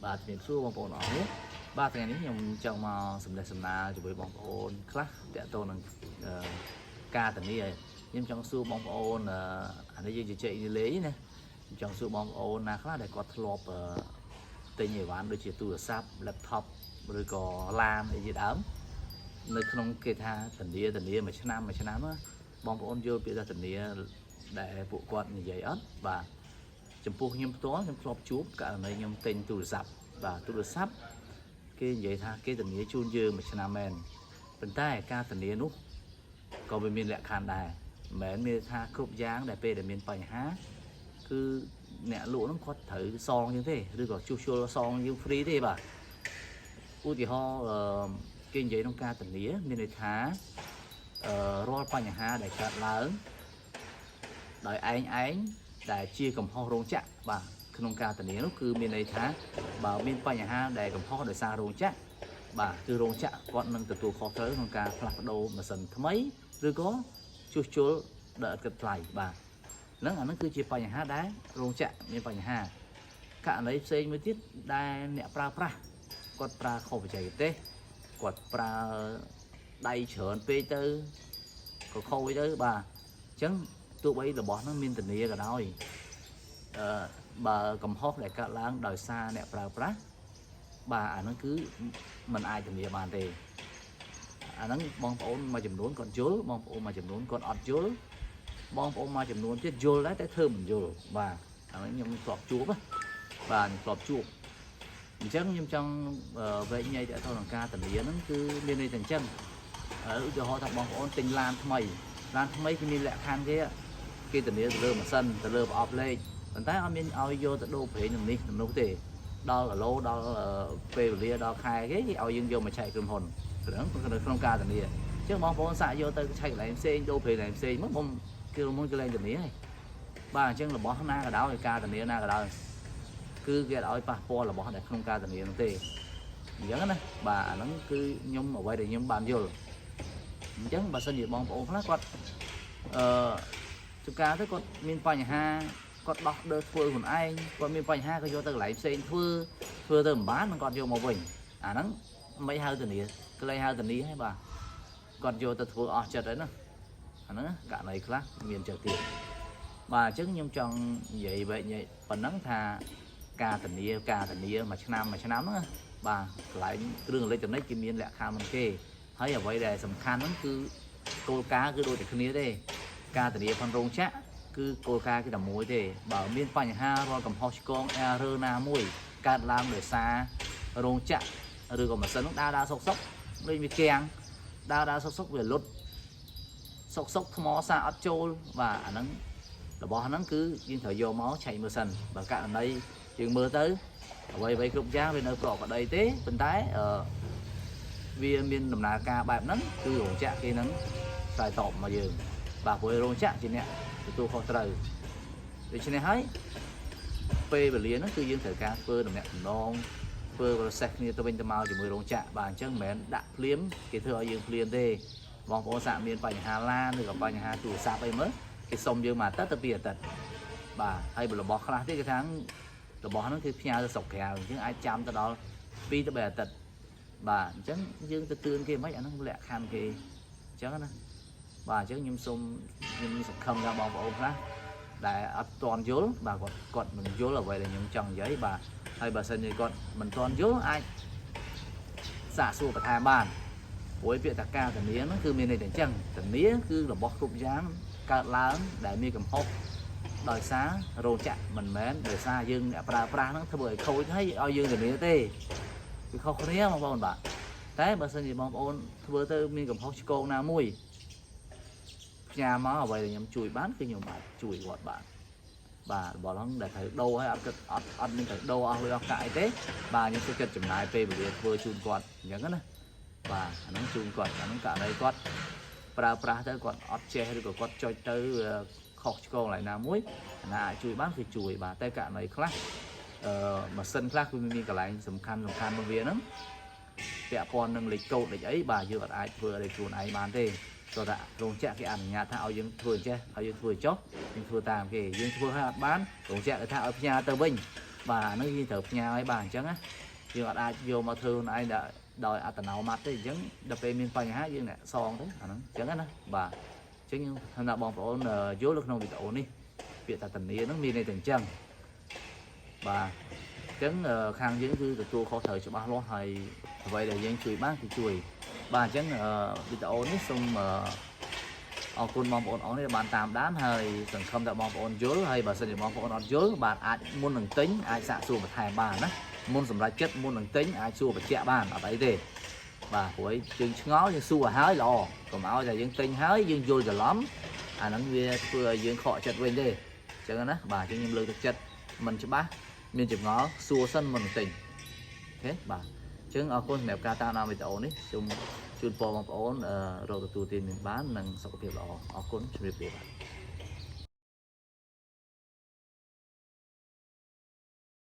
បាទជំរាបសួរបងប្អូនអរគ្នាបាទថ្ងៃនេះខ្ញុំចង់មកសម្ដែងសម្ដាលជាមួយបងប្អូនខ្លះតាក់ទងនឹងអឺការធានាខ្ញុំចង់សួរបងប្អូនអឺអានេះយើងជជែកនេះលេងណាខ្ញុំចង់សួរបងប្អូនណាខ្លះដែលគាត់ធ្លាប់អឺទិញអីវ៉ាន់ដូចជាទូរស័ព្ទ laptop ឬក៏ឡានអីជាដើមនៅក្នុងគេថាធានាធានាមួយឆ្នាំមួយឆ្នាំណាបងប្អូនយល់ពាក្យថាធានាដែលពួកគាត់និយាយអត់បាទ ចំពោះខ្ញុំផ្ទាល់ខ្ញុំធ្លាប់ជួបករណីខ្ញុំទិញទូរស័ព្ទបាទទូរស័ព្ទគេនិយាយថាគេធានាជូនយើងមួយឆ្នាំមែនប៉ុន្តែការធានានោះក៏វាមានលក្ខខណ្ឌដែរមិនមែនមានថាគ្រប់យ៉ាងដែលពេលដែលមានបញ្ហាគឺអ្នកលក់ហ្នឹងគាត់ត្រូវសងយើងទេឬក៏ជួសជុលសងយើង free ទេបាទឧទាហរណ៍អឺគេនិយាយក្នុងការធានាមានន័យថាអឺរាល់បញ្ហាដែលកើតឡើង ដោយឯងឯងដែលជាកំហុសរោងចក្របាទក្នុងការធានានោះគឺមានន័យថាបើមានបញ្ហាដែលកំហុសដោយសាររោងចក្របាទគឺរោងចក្រគាត់នឹងទទួលខុសត្រូវក្នុងការផ្លាស់ប្ដូរម៉ាស៊ីនថ្មីឬក៏ជួសជុលដោយឥតគិតថ្លៃបាទហ្នឹងអាហ្នឹងគឺជាបញ្ហាដែលរោងចក្រមានបញ្ហាករណីផ្សេងមួយទៀតដែលអ្នកប្រើប្រាស់គាត់ប្រើខុសបច្ចេកទេសគាត់ប្រើដៃច្រើនពេកទៅក៏ខូចទៅបាទអញ្ចឹង ទោះបីរបស់ហ្នឹងមានធានាក៏ដោយអឺបើកំហុសដែលកើតឡើងដោយសារអ្នកប្រើប្រាស់បាទអាហ្នឹងគឺมันអាចធានាបានទេអាហ្នឹងបងប្អូនមួយចំនួនគាត់យល់បងប្អូនមួយចំនួនគាត់អត់យល់បងប្អូនមួយចំនួនទៀតយល់ដែរតែធ្វើមិនយល់បាទអាហ្នឹងខ្ញុំធ្លាប់ជួបណាបាទខ្ញុំធ្លាប់ជួបអញ្ចឹងខ្ញុំចង់វែកញែកទៅនឹងការធានាហ្នឹងគឺមានន័យថាអញ្ចឹងឧទាហរណ៍ថាបងប្អូនទិញឡានថ្មីឡានថ្មីគឺមានលក្ខខណ្ឌគេ គេធានាទៅលើម៉ាស៊ីនទៅលើប្រអប់លេខប៉ុន្តែអត់មានឲ្យយកទៅដូរប្រេងនឹងនេះនឹងនោះទេដល់គីឡូដល់ពេលវេលាដល់ខែគេគេឲ្យយើងយកមកឆែកក្រុមហ៊ុនហ្នឹងនៅក្នុងការធានាអញ្ចឹងបងប្អូនសាកយកទៅឆែកកន្លែងផ្សេងដូរប្រេងកន្លែងផ្សេងមកខ្ញុំគេក្រុមហ៊ុនគេលែងធានាហើយបាទអញ្ចឹងរបស់ណាក៏ដោយការធានាណាក៏ដោយគឺគេអត់ឲ្យប៉ះពាល់របស់ដែលក្នុងការធានានោះទេអញ្ចឹងណាបាទអាហ្នឹងគឺខ្ញុំអ្វីដែលខ្ញុំបានយល់អញ្ចឹងបើសិនជាបងប្អូនខ្លះគាត់អឺ ជួនកាលទៅគាត់មានបញ្ហាគាត់ដោះដើធ្វើខ្លួនឯងគាត់មានបញ្ហាក៏យកទៅកន្លែងផ្សេងធ្វើធ្វើទៅមិនបានគាត់យកមកវិញអាហ្នឹងមិនហៅធានាកន្លែងហៅធានាហើយបាទគាត់យកទៅធ្វើអស់ចិត្តហើយណាអាហ្នឹងករណីខ្លះមានចិត្តទៀតបាទអញ្ចឹងខ្ញុំចង់និយាយវែកញែកប៉ុណ្ណឹងថាការធានាការធានាមួយឆ្នាំមួយឆ្នាំហ្នឹងបាទកន្លែងគ្រឿងអេឡិចត្រូនិកគេមានលក្ខខណ្ឌរបស់គេហើយអ្វីដែលសំខាន់ហ្នឹងគឺគោលការណ៍គឺដូចតែគ្នាទេ ការធានាផនរោងចក្រគឺគោលការណ៍គឺតែមួយទេបើមានបញ្ហារាល់កំហុសឆ្គង error ណាមួយកើតឡើងដោយសាររោងចក្រឬក៏ម៉ាស៊ីននោះដើរដើរសុកសុកដូចវាគាំងដើរដើរសុកសុកវាលុតសុកសុកថ្មសាអត់ចូលបាទអាហ្នឹងរបស់ហ្នឹងគឺយើងត្រូវយកមកឆែកមើលសិនបើករណីយើងមើលទៅអ្វីអ្វីគ្រប់យ៉ាងវានៅប្រកបដីទេប៉ុន្តែអឺវាមានដំណើរការបែបហ្នឹងគឺរោងចក្រគេនឹងឆ្លើយតបមកយើង បាទព្រោះរោងចក្រជាអ្នកទទួលខុសត្រូវដូច្នេះហើយពេលវេលាហ្នឹងគឺយើងត្រូវការធ្វើតំណាក់តំណងធ្វើ process គ្នាទៅវិញទៅមកជាមួយរោងចក្របាទអញ្ចឹងមិនមែនដាក់ភ្លាមគេធ្វើឲ្យយើងភ្លាមទេបងប្អូនសាកមានបញ្ហាឡានឬក៏បញ្ហាទូរស័ព្ទអីមើលគេសុំយើងមួយអាទិត្យទៅពីរអាទិត្យបាទហើយរបស់ខ្លះទៀតគេថារបស់ហ្នឹងគឺផ្ញើទៅស្រុកក្រៅអញ្ចឹងអាចចាំទៅដល់2ទៅ3អាទិត្យបាទអញ្ចឹងយើងទៅទឿនគេមិនអាហ្នឹងលក្ខខណ្ឌគេអញ្ចឹងណា បាទអញ្ចឹងខ្ញុំសូមខ្ញុំសង្ឃឹមថាបងប្អូនខ្លះដែលអត់ទាន់យល់បាទគាត់គាត់មិនយល់អ្វីដែលខ្ញុំចង់និយាយបាទហើយបើសិនជាគាត់មិនទាន់យល់អាចសាកសួរបន្ថែមបានព្រោះពាក្យថាការធានាហ្នឹងគឺមានន័យតែអញ្ចឹងធានាគឺរបស់គ្រប់យ៉ាងកើតឡើងដែលមានកំហុសដោយសាររោងចក្រមិនមែនដោយសារយើងអ្នកប្រើប្រាស់ហ្នឹងធ្វើឲ្យខូចហើយឲ្យយើងធានាទេវាខុសគ្នាបងប្អូនបាទតែបើសិនជាបងប្អូនធ្វើទៅមានកំហុសឆ្គងណាមួយ ផ្ញើមកអ្វីដែលខ្ញុំជួយបានគឺខ្ញុំអាចជួយគាត់បានបាទរបស់ហ្នឹងដែលត្រូវដូរឲ្យអត់គិតអត់អត់មានត្រូវដូរអស់លុយអស់កាក់អីទេបាទខ្ញុំសុខចិត្តចំណាយពេលវេលាធ្វើជូនគាត់អញ្ចឹងណាបាទអាហ្នឹងជូនគាត់អាហ្នឹងករណីគាត់ប្រើប្រាស់ទៅគាត់អត់ចេះឬក៏គាត់ចុចទៅខុសឆ្គងកន្លែងណាមួយអាណាអាចជួយបានគឺជួយបាទតែករណីខ្លះអឺម៉ាស៊ីនខ្លះគឺមានកន្លែងសំខាន់សំខាន់របស់វាហ្នឹងពាក់ព័ន្ធនឹងលេខកូដលេខអីបាទយើងអត់អាចធ្វើអីខ្លួនឯងបានទេ គាត់ថារោងចក្រគេអនុញ្ញាតថាឲ្យយើងធ្វើអញ្ចេះឲ្យយើងធ្វើចុះយើងធ្វើតាមគេយើងធ្វើឲ្យអត់បានរោងចក្រគេថាឲ្យផ្ញើទៅវិញ បាទហ្នឹងយើងត្រូវផ្ញើឲ្យបាទអញ្ចឹងណាយើងអត់អាចយកមកធ្វើខ្លួនឯងដោយអត្តនោម័តទេអញ្ចឹងដល់ពេលមានបញ្ហាយើងអ្នកសងទៅអាហ្នឹងអញ្ចឹងណាបាទអញ្ចឹងខ្ញុំថាបងប្អូនយល់នៅក្នុងវីដេអូនេះពាក្យថាធានាហ្នឹងមានន័យតែអញ្ចឹងបាទអញ្ចឹងខាងយើងគឺទទួលខុសត្រូវច្បាស់លាស់ហើយអ្វីដែលយើងជួយបានគឺជួយបាទអញ្ចឹងវីដេអូនេះសូមអរគុណបងប្អូនអរនេះបានតាមដានហើយសង្ឃឹមថាបងប្អូនយល់ហើយបើសិនជាបងប្អូនអត់យល់បាទអាចមុននឹងទិញអាចសាកសួរបន្ថែមបានណាមុនសម្រេចចិត្តមុននឹងទិញអាចសួរបញ្ជាក់បានអត់អីទេបាទព្រោះយើងឆ្ងល់យើងសួរឲ្យហើយល្អកុំឲ្យតែយើងទិញហើយយើងយល់ច្រឡំអាហ្នឹងវាធ្វើឲ្យយើងខកចិត្តវិញទេអញ្ចឹងណាបាទអញ្ចឹងខ្ញុំលើកទឹកចិត្តមិនច្បាស់មានចម្ងល់សួរសិនមុននឹងទិញ OK បាទអញ្ចឹងអរគុណសម្រាប់ការតាមដានវីដេអូនេះសូមជូនពរបងប្អូនរកទទួលទានមានបាននិងសុខភាពល្អអរគុណជម្រាបលាបាទ។